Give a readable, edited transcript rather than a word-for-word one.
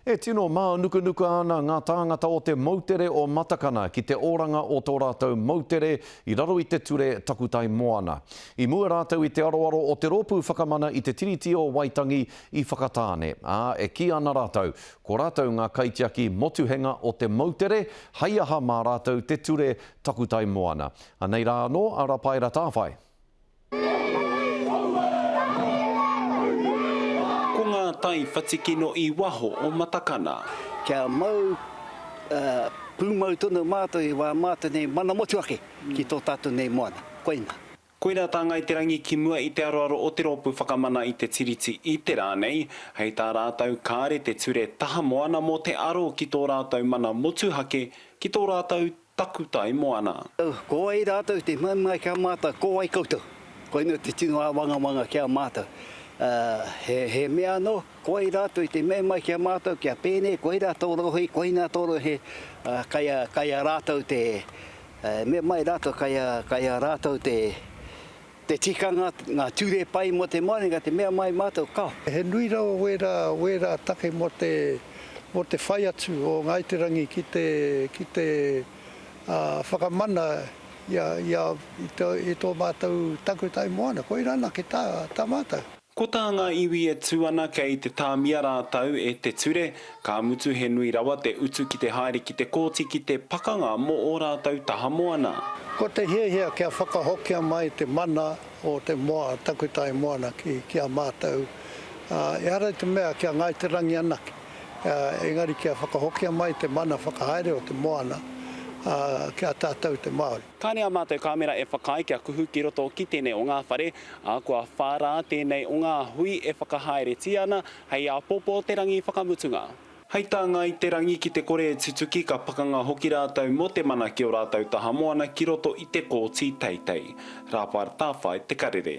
E tino mānukanuka ana ngā tāngata o te moutere o Matakana ki te oranga o tō rātou moutere i raro i te ture takutai moana. I mua rātou i te aroaro o te Rōpū Whakamana i te Tiriti o Waitangi i Whakatāne, ā, e kī ana rātou, ko rātou ngā kaitiaki motuhenga o te moutere, hei aha mā rātou te ture takutai moana. Anei rā anō a Rapaera Tāwhai. Ko ngā tai whatikino i waho o Matakana. Kia mau pūmau tonu mātou i wā mātou nei mana motuhake ki tō tātou nei moana. Koina. Koirā tā Ngāi Te Rangi ki mua i te aroaro o te Rōpū Whakamana i te Tiriti i te rā nei. Hei tā rātou, kāre te ture taha moana mō te aro ki tō rātou mana motuhake, ki tō rātou Takutai moana. Ko wai rātou te mea mai ki a mātou, ko wai koutou? Koinei te tino āwangawanga ki a mātou. He mea anō, ko wai rātou te mea mai ki a mātou kia pēnei, koirā tō rohe, koinā tō rohe, kai a rātou te, mea mai rātou kai a rātou te, Te tikanga, ngā ture pai mō te Māori, engari te mea mai mātou, kao. He nui rawa wērā, wērā take mō te, mō te whai atu o Ngāi Te Rangi ki te, ki te whakamana i a, i a, i tō, i tō mātou takutai moana. Koirā anake tā, tā mātou. Ko tā ngā iwi e tū ana kei te tāmia rātou e te ture, ka mutu he nui rawa te utu ki te haere ki te kōti ki te pakanga mō ō rātou taha moana. Ko te hiahia kia whakahokia mai te mana o te moa, takutai moana ki, ki a mātou, ā, ehara i te mea ki a Ngāi Te Rangi anake, ā, engari kia whakahokia mai te mana whakahaere o te moana, ā, ki a tātou te Māori. Kāre ā mātou kāmera e whakaae kia kuhu ki roto ki tēnei o ngā whare, ā, kua whā rā tēnei o ngā hui e whakahaeretia ana hei āpōpō te rangi whakamutunga. Hei tā Ngāi Te Rangi ki te kore e tutuki ka pakanga hoki rātou mō te mana ki ō rātou taha moana ki roto i te Kōti Teitei. Rāwhara Tāwhai Te Karere.